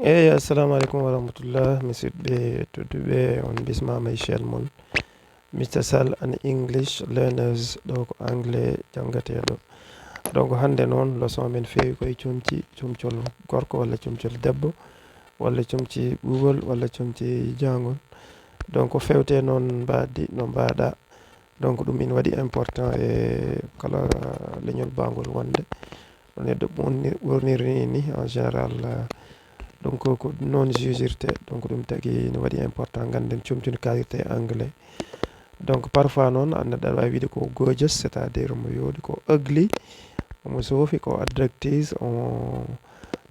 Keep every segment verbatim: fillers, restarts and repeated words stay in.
Eyi, assalamu aleykum wa rahmatullah, musidɓe tedduɓe, on bismama e chel mon. Mister Sall and English Learners, ɗo ko anglais janngateeɗo. Donc, hannde noon, leçon men feewi koye comci, comcol gorko walla comcol debbo, walla comci ɓuugol, walla comci jaangol. Donc, ko fewte noon mbaadi, no mbaɗa. Donc, ɗum ina waɗi important e kala leñol baangol wonde. No neɗɗo ɓorni-, ɓorniri ni, en général, euh, donc, ko noon jugirte. Donc, ɗum tagi ina waɗi important, ngannden comci no kaalirte e anglais. Donc, parfois noon, a neɗɗo aɗa waawi wiide ko gorgeous, c'est-à-dire mo yooɗi, ko ugly, omo soofi, ko attractive, omo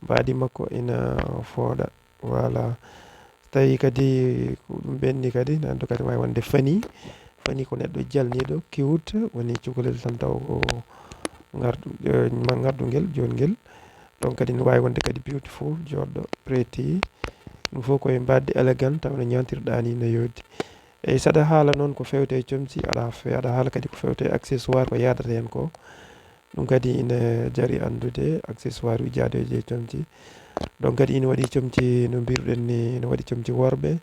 mbaadi makko ina fooɗa. Voilà. So tawii kadi ko ɗum ɓenni kadi, neɗɗo kadi waawi wonde funny. Funny ko neɗɗo jalniiɗo, cute, woni cukalel tan taw ko ngarɗu-, eh, ma-, ngarɗungel, joɗngel. Donc kadi ne waawi wonde kadi beautiful, jooɗɗo, pretty. Ɗum fof koye mbaɗde elegant, taw no ñaantirɗaa ni no yooɗi. Eyi, saɗa haala noon ko fewte e comci, aɗa fe-, aɗa haala kadi ko fewte e accessoire ko yaadata heen ko. Ɗum kadi ina jari anndude, accessoire uji adoji e comci. Donc kadi ina waɗi comci no mbiruɗen ni, ina waɗi comci worɓe,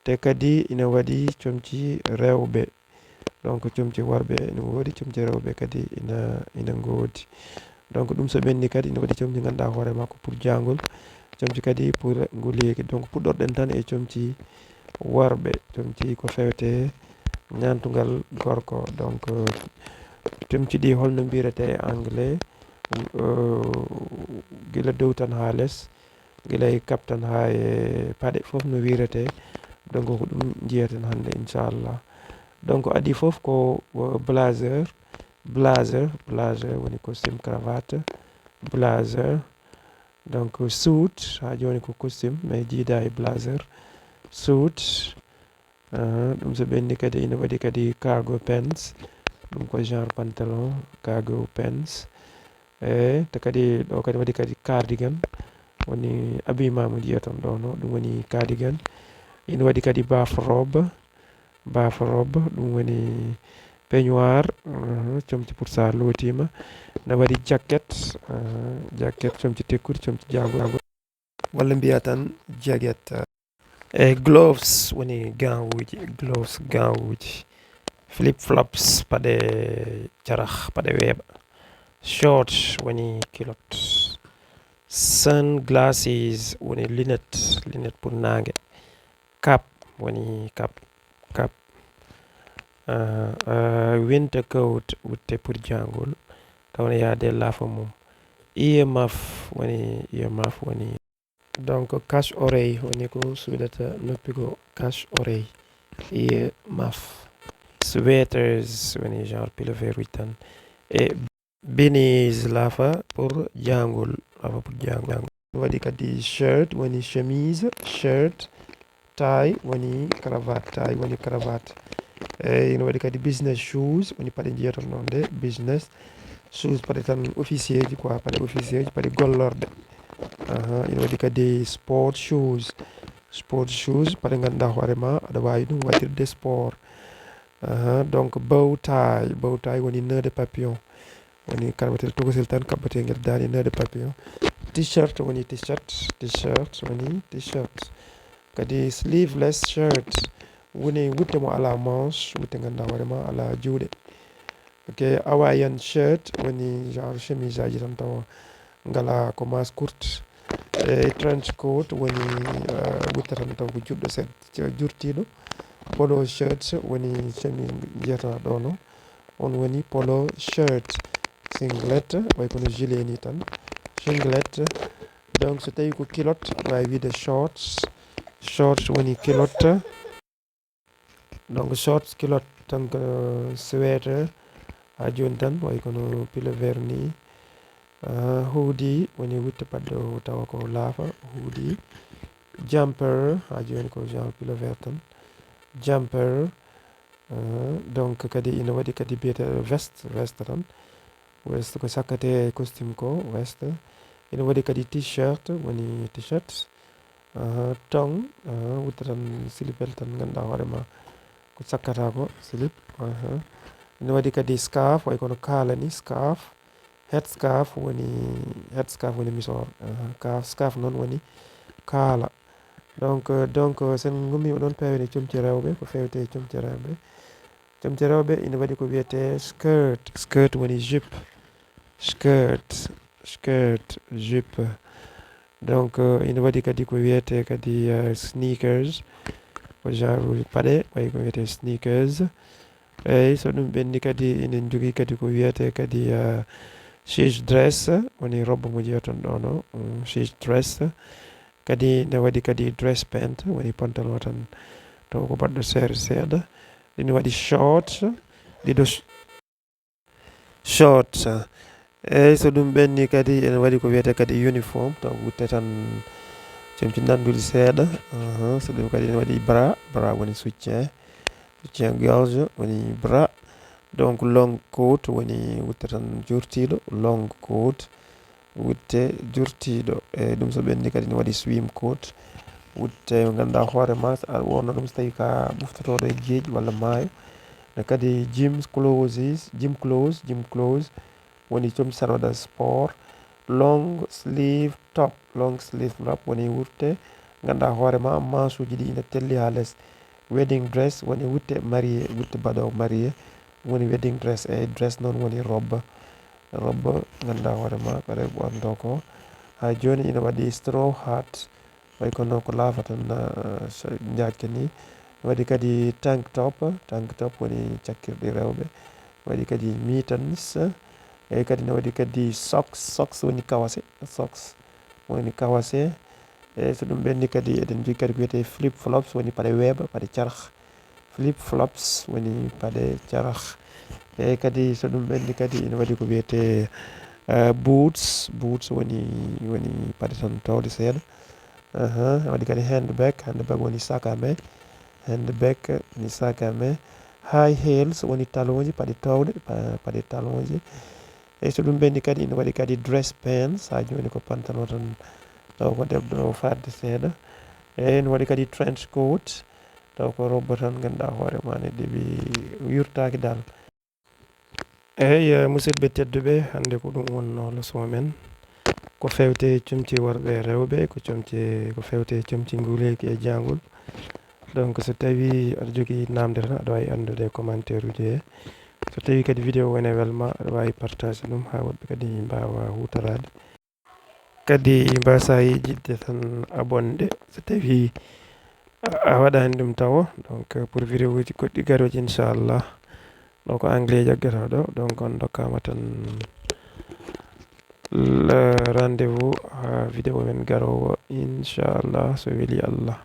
te kadi ina waɗi comci rewɓe. Donc comci worɓe ina woodi, comci rewɓe kadi ina, ina ngoodi. Donc ɗum so ɓenni kadi ina waɗi comci ngannduɗaa hoore makko pour jaangol, comci kadi pour nguleeki. Donc puɗɗorɗen tan e comci worɓe, comci ko fewte ñaantungal gorko. Donc, euh, comci ɗi holno mbiyirete e anglais? Euh, gila dow tan haa les, gila e kap tan haa e paɗe, fof no wiirete. Donc, ko ɗum njiyaten hannde, inchallah. Donc, adii fof ko, euh, blazer, blazer, blazer woni costume cravate, blazer. Donc, suit, haa jooni ko costume, mais jiida e blazer, suit. Aha, ɗum so ɓenni kadi ina waɗi kadi cargo pants, ɗum ko genre pantalon, cargo pants. E te kadi ɗo kadi waɗi kadi cardigan, woni habillement mo njiyaton ɗo no, ɗum woni cardigan. Ina waɗi kadi bath robe, bath robe, ɗum woni peignoir, aha, comci pour sa lootiima. Na waɗi jacket, aha, jacket, comci tekkuɗi, comci jaangol. Walla mbiya tan jaget. E gloves woni gants uji, gloves gants uji. Flip flops, paɗe carax, paɗe weeɓa. Shorts woni culotte. Sunglasses woni lunette, lunette pour naange. Cap woni cap, cap. Ah, ah, winter coat, wutte pour jaangol. Taw ne yaade laafa mum. Ear muff woni, ear muff woni. Donc, cache oreille woni ko suuɗata noppi ko, cache oreille. Ear muff. Sweaters woni genre pull-over tan. E beanies laafa pour jaangol, laafa pour jaangol. Waɗi kadi shirt woni chemise, shirt. Tie woni cravate, tie woni cravate. Eyi, ina waɗi kadi business shoes, woni paɗe njiyaton ɗon ɗe, business shoes, paɗe tan officier ji quoi, paɗe officier ji, paɗe gollorɗe. Aha, ina waɗi kadi sport shoes, sport shoes, paɗe ngannduɗaa hoore ma, aɗa waawi ɗum waɗirde sport. Aha, donc bow tie, bow tie woni nœud de papillon. Woni cravate tokosel tan kaɓɓetengel daande nœud de papillon. T-shirt woni t-shirt, t-shirt woni t-shirt. Kadi sleeveless shirt woni wutte mo alaa manche, wutte ngannduɗaa hoore ma alaa juuɗe. Ok, Hawaiian shirt woni genre chemise aji tan tawa ngalaa ko manche courte. E trench coat woni, eh, wutte tan tawa ko juɗɗo seeɗa, jurtiiɗo. Polo shirt woni chemise njiyata ɗo no. On woni polo shirt. Singlet, way kono gilet ni tan. Singlet. Donc, so tawi ko culotte, aɗa waawi wiide shorts. Shorts woni culotte. Donc, shorts, culotte, tan ko sweater. Haa jooni tan, way kono pull-over ni. Ah, hoodie woni wutte paɗɗo tawa ko laafa, hoodie. Jumper, haa jooni ko genre pull-over tan. Jumper, ah, donc kadi ina waɗi kadi biyeteeɗo veste, veste tan. Veste ko sakkate e costume ko, veste. Ina waɗi kadi t-shirt, woni t-shirt. Aha, ton, aha, wutte tan silipel tan ngannduɗaa hoore ma ko sakkata ko, silip. Aha. Ina waɗi kadi scarf, way kono kaala ni, scarf. Head scarf woni, head scarf woni misoor. Aha, ka-, scarf noon woni kaala. Donc, euh, donc, euh, sen ngummiima ɗoon, pewene comci rewɓe, ko fewte comci rewɓe. Comci rewɓe ina waɗi ko wiyetee skirt. Skirt woni jupe. Skirt, skirt, jupe. Donc, euh, ina waɗi kadi ko wiyetee kadi, euh, sneakers. Ko genre paɗe, wayi ko wiyetee sneakers. Eeyi, so ɗum ɓenni kadi, ina jogii kadi ko wiyetee kadi, euh, chemise dress, woni robe mo njiyaton ɗoon o, mm, chemise dress. Kadi ne waɗi kadi dress pant, woni pantalon tan taw ko baɗɗo seere seeɗa. Ina waɗi shorts, ɗiɗo sh-, shorts. Eeyi, so ɗum ɓenni kadi, ene waɗi ko wiyetee kadi uniform, taw wutte tan comci nannduɗi seeɗa. Ahan, so ɗum kadi ene waɗi bra, bra woni soutien, soutien gorge woni bra. Donc, long coat woni wutte tan jurtiiɗo, long coat, wutte jurtiiɗo. E ɗum so ɓenni kadi ne waɗi swim coat, wutte mo ngannduɗaa hoore ma, so aɗa ɓoorno ɗum so tawii ka ɓuftotooɗo e geeƴi walla maayo. Ne kadi gym clothes, gym clothes, gym clothes woni comci sarwada sport. Long sleeve top, long sleeve top woni wutte ngannduɗaa hoore ma, mansuuji ɗi ina telli haa les. Wedding dress woni wutte marié, wutte baɗoowo marié, woni wedding dress. E dress noon woni robe. Robe ngannduɗaa hoore ma, ko rewɓe ɓornotoo ko. Haa jooni ina waɗi straw hat, way kono ko laafa tan, ah, so njaajka ni. Waɗi kadi tank top, tank top woni cakkirɗi rewɓe. Waɗi kadi mittens, eeyi kadi ne waɗi kadi socks, socks woni kawase, socks woni kawase. Eeyi so ɗum ɓenni kadi eɗen njogii kadi ko wiyetee flip flops, woni paɗe weeɓa, paɗe carax. Flip flops woni paɗe carax. Eeyi kadi so ɗum ɓenni kadi ina waɗi ko wiyetee, eh, boots, boots woni, woni paɗe tan toowɗe seeɗa. Ahan, waɗi kadi handbag, handbag woni sac à main, handbag woni sac à main. High heels woni talonji, paɗe toowɗe, pa-, paɗe talonji. Eeyi so ɗum ɓenni kadi ina waɗi kadi dress pants, haa jooni ko pantalon tan taw ko debbo o fadde seeɗa. Eeyi ina waɗi kadi trench coat, taw ko robe tan ngannduɗaa hoore ma ne ɗeɓi, yurtaaki dal. Eeyi, eh, musidɓe tedduɓe, hannde ko ɗum wonnoo leçon men. Ko fewte comci worɓe e rewɓe, ko comci, ko fewte comci nguleeki e jaangol. Donc, so tawii aɗa jogii naamnde tan, aɗa waawi anndude e commentaire uji he. So tawii kadi vidéo o ene welma, aɗa waawi partage ɗum haa woɗɓe kadi mbaawa huutoraade. Kadi mbaasaa yejjitde tan abonde so tawii a, a waɗaani ɗum tawo. Donc, pour vidéo uji goɗɗi garooji, inchallah. Ɗo ko anglais jaggatoo ɗo, donc on ndokkaama tan le rendez-vous haa vidéo men garoowo, inchallah, so weli Allah.